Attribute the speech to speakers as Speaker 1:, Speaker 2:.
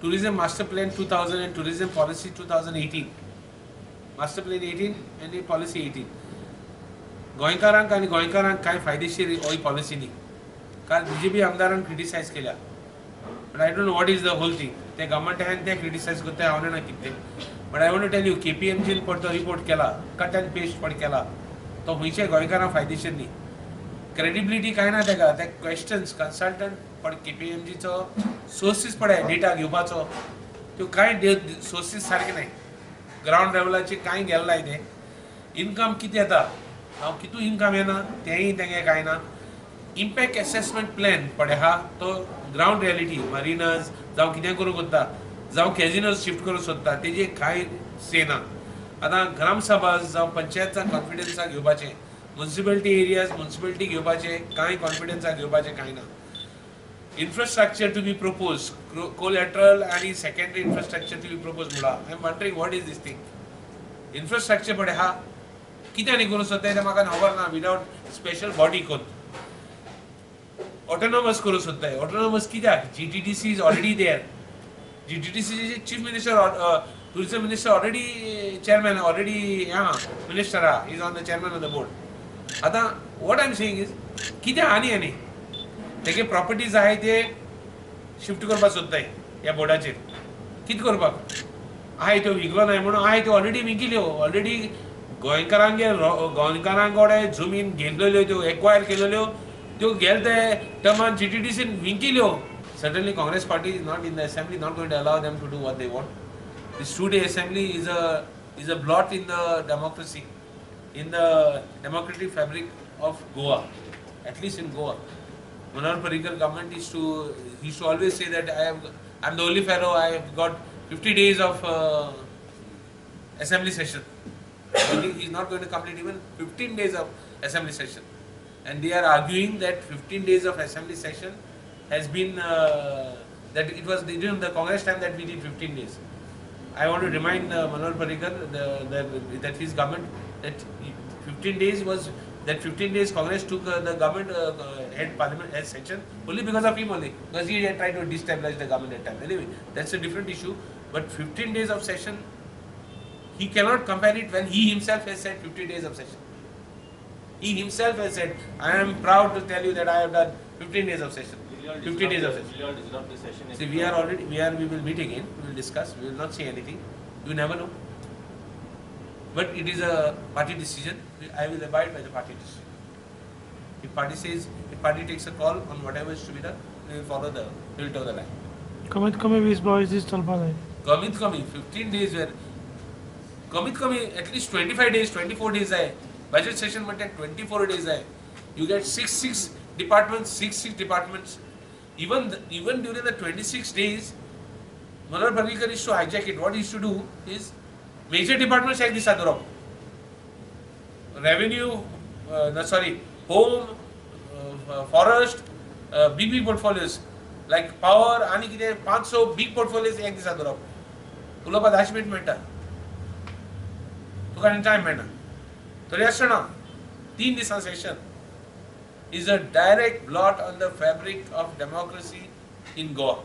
Speaker 1: Tourism master plan 2000 and tourism policy 2018, master plan 18 आनी policy 18. गोंयकारांक आनी गोंयकारांक कांय फायदेशीर ही पॉलिसी न्ही. काल बीजेपी आमदारान क्रिटिसायज केल्या, but I don't know what is the whole thing. ते गव्हर्मेंटान ते क्रिटिसायज करता, हांव जाणा कितें. But I want to tell you, केपीएमजीन पण तो रिपोर्ट केला, कट अँड पेस्ट पण केला, तो खंयच्या गोंयकारांक फायदेशीर न्ही. क्रेडिबिलिटी कांय ना तेका. ते क्वेश्चन्स कन्सल्टंट पण केपीएमजीचो सोर्सीस पळय डेटा घेवपाचो, त्यो कांय सोर्सीस सारके न्हय. ग्रावंड लेवलाचेर कांय गेल्लें ना तें. इनकम कितें येता, हांव कितू इनकम येना तेंय तेंगे कांय ना. इम्पॅक्ट एसेसमेंट प्लॅन पळय आहा तो ग्रावंड रियलिटी मरिनर्स जावं कितें करूंक सोदता, जावं कॅजिनोज शिफ्ट करूंक सोदता, तेजे कांय से ना. आतां ग्रामसभा जावं पंचायतचा कॉन्फिडन्सा घेवपाचें, मुन्सिपॅलिटी एरियाज मुन्सिपॅलिटी घेवपाचें कांय कॉन्फिडन्सा घेवपाचें कांय ना. Infrastructure to be propose, collateral आनी secondary infrastructure to be propose म्हणला. I am wondering what is this thing. Infrastructure पळय आहा कितें आनी करूंक सोदता तें म्हाका खबर ना. विदावट स्पेशल बॉडी करून ऑटोनॉमस करूंक सोदताय. ऑटोनॉमस कित्याक? GTDC is already there. GTDC chief minister, tourism minister already chairman, already हें आहा, मिनिस्टर आहा, is on the chairman of the board. आतां what I am saying is कितें आनी आनी तेगे प्रॉपर्टीज आहाय ते शिफ्ट करपाक सोदताय ह्या बोर्डाचेर. कितें करपाक आहाय त्यो विकलो नाय म्हणून आहाय त्यो ऑलरेडी विकिल्यो. ऑलरेडी गोंयकारांगेर गोंयकारां कडेन जमीन घेतलेल्यो त्यो एक्वायर केलेल्यो त्यो गेले ते टर्मान जीटीडीसीन विकिल्यो. Certainly Congress party is not in the assembly, not going to allow them to do what they want. This 2-day assembly is a blot in the democracy, in the democratic fabric of Goa, at least in Goa. Manohar Parrikar government is to, he used to always say that I am the only fellow, I have got 50 days of assembly session. He is not going to complete even 15 days of assembly session. And they are arguing that 15 days of assembly session has been, that it was during the Congress time that we did 15 days. I want to remind Manohar Parrikar that his government, that 15 days was, that 15 days Congress took the government head parliament head section only because of him only, because he had tried to destabilize the government at time. Anyway, that's a different issue. But 15 days of session, he cannot compare it when he himself has said 50 days of session. He himself has said, I am proud to tell you that I have done 15 days of session. 50 days of session.
Speaker 2: Will you all disrupt the session?
Speaker 1: See, we are already, we will meet again, we will discuss, we will not say anything. You never know. But it is a party decision. I will abide by the party decision. If party says, if party takes a call on whatever is to be done, we will follow the, we will toe the line.
Speaker 3: कमीत कमी 20-22 दीस चलपा जाय.
Speaker 1: कमीत कमी 15 days were, कमीत कमी at least 25 days, 24 days आहे. Budget Seshan म्हणटा 24 days आहे. You get 6 departments, 6 departments. Even during the 26 days, Manohar Parrikar is to hijack it. What he used to do is major departments एक दिसा दवरप, revenue, home, forest, big big portfolios like power आनी कितें 5-6 big portfolios एक दिसा दवरप. उलोवपाक 10 minute मेळटा, तुका आनी टायम मेळना. तरी आसतना 3 दिसां session is a direct blot on the fabric of democracy in Goa.